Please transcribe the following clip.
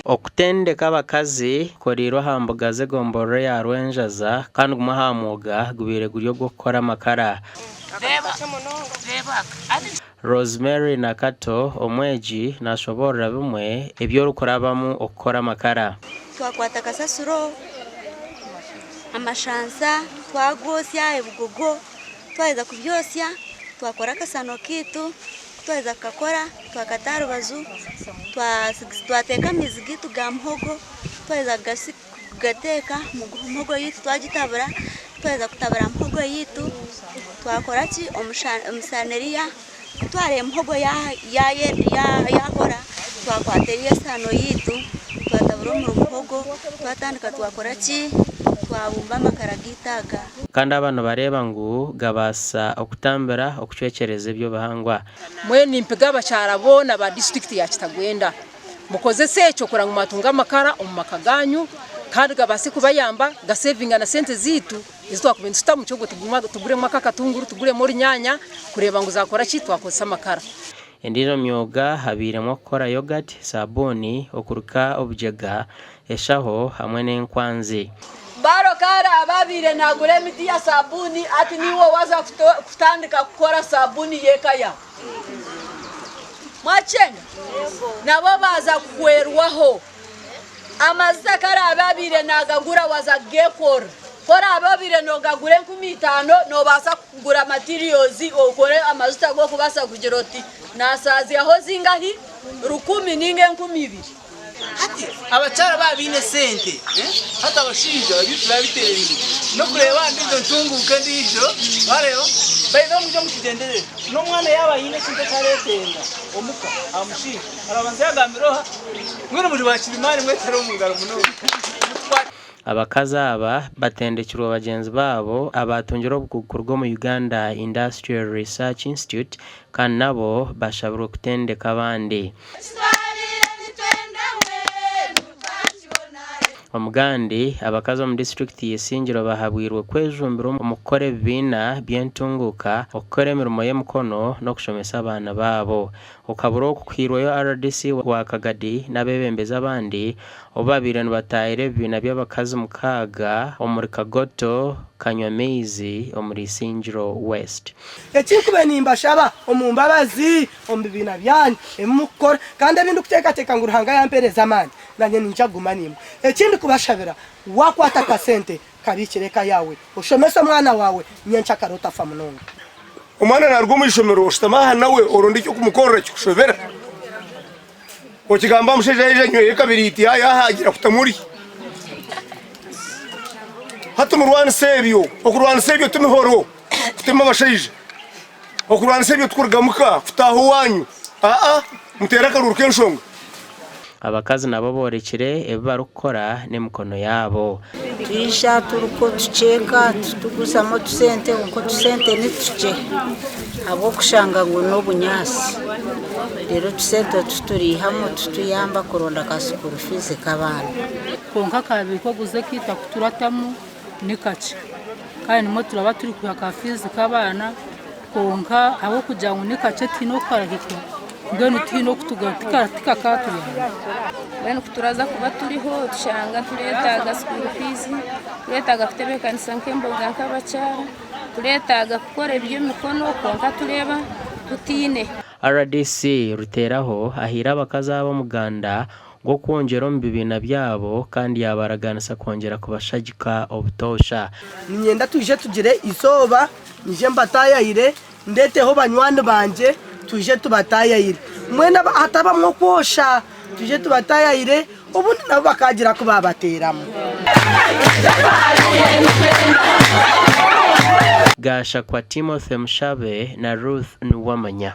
Okutendeka abakazi kukoreirwe aha mbuga z'egomborora eya Rwenjaza kandi gumwe aha mwoga gubaire guri ogw'okukora amakara. Rosemary Nakato, omwegi, nashoboorora bimwe ebi orikurabamu okukora amakara. Twakwata kasasiro, amashansa, twagwotsya ebigogo, twaheza kubyosya twakora akasano kaitu, ku twaheza kukakora twakata aha rubaju, twateeka amaizi gaitu ga muhogo, twaheza kugateeka muhogo yaitu twagitabura, twaheza kutabura muhogo yaitu twakora ki omusaniriya, ku twareeba muhogo yaahora twakwata eriya esaano yaitu twatabura omuri muhogo twatandika twakora ki twabumba amakara gaitu aga. Kandi aba nibareeba ngu gabaasa okutambira okucwekyereza eby'obuhangwa. Mbwenu nimpiga abakyara boona ba disiturikiti ya Kitagwenda mukozese ekyo kureba ngu mwatunga amakara omu maka ganyu kandi gabaase kubayamba gasevinga na sente zeitu ezi twakubaire nituta omu kyogo tuguremu ak'akatunguru tuguremu orunyanya kureeba ngu zakora ki twakozesa amakara. Endiijo myooga habairemu okukora yogati, saabuuni, okuruka obugyega, eshaho hamwe n'enkwanzi. Baro kare ababaire nagura emiti ya sabuni ati niiwe waza kutandika kukora sabuni y'eka yawe. Mwakyenga? Nabo baaza kuhwerwaho. Amazita kare ababaire nagagura waza kugekorra. Ku oraabe obaire nogagura 5000 nobaasa kugura materials okore amajuta g'okubaasa kugira oti nasaazyaho zingahi? Rukumi ninga 2000. Hati abakyara baaba baine esente, hati abashaija ebintu biba bitereire. N'okureeba aha ndiijo ntunguuka endiijo, waareeba baine omuze omu kigyendererwa. N'omwana yaaba aine ekintu eki areetenga omuka aha mushaija, arabanza yaagambira oha? Mbwenu muri baakirimaani mwetare omu ngaro munonga. Abakazi aba batendekirwe bagyenzi baabo abaatungire obukugu kuruga omu Uganda Industrial Research Institute kandi nabo bashabirwe kutendeka abandi. Omugandi, abakazi omu disiturikiti y'Isingiro bahabwirwe kwejumbira omu kukora ebibiina by'entunguuka, okukora emirimo y'emikono n'okushomesa abaana baabo. Okuhabura oku kuhairweyo rdc wa Kagadi n'abeebembezi abandi obu babaire nibataahira ebibiina by'abakazi mukaaga omuri Kagoto, Kanywamaizi omuri Isingiro West. Ekinkubaire nimbashaba omu mbabazi omu bibiina byanyu ebi murikukora, kandi ebi ndikuteekateeka ngu Ruhanga yampeereza amaani, nanye niinyija kuguma naimwe. Eki ndikubashabira, waakwata akasente, kabiikire eka yaawe, oshomese omwana waawe, nyenkyakare otafa munonga. Omwana naaruga omu ishomero oshutame aha nawe oronde eky'okumukorera kikushobera. Okigamba aha mushaija yaija anywire kabiriiti yaahagira kutamuri. Hati murwanise ebyo, okurwanisa ebyo ti mihoro kutema abashaija. Okurwanisa ebyo tikuruga muka kutaaha owaanyu. Aa, muteere akaruuru k'enshonga. Abakazi nabo boorekire ebi barikukora n'emikono yaabo. Twija turuka otuceeka tuguzamu otusente kwonka otusente nitukye ahabw'okushanga ngu n'obunyaatsi reero otusente otu turiihamu tutuyamba kuronda ka sikuuru fiizi k'abaana. Kwonka akabiika oguze akaitu aku turatamu ni kakye kandi nimwo turaba turikwiha ka fiizi k'abaana kwonka ahabw'okugira ngu ni kakye tihaine oku karahika mbwenu tihaine oku tikakaatuyamba. Mbwenu ku turaza kuba turiho tushanga tureetaaga sikuuru fiizi, tureetaaga kutebeekanisa nk'emboga nk'abakyara, tureetaaga kukora eby'emikono kwonka tureeba tutaine. Rdc Ruteraho ahaire abakazi aba omuganda gw'okwongyera omu bibiina byabo kandi yaabaraganisa kwongyera kubashagika obutoosha. Niinyenda twije tugire eizooba, nyije mbataayayire, ndeeteho banywani bangye twije tubataayayire. Mbwenu hatabamu okwosha, twije tubataayayire, obundi nabo bakaagira ku baabateeramu. Gashakwa Timothy Mushabe na Ruth Nuwamanya.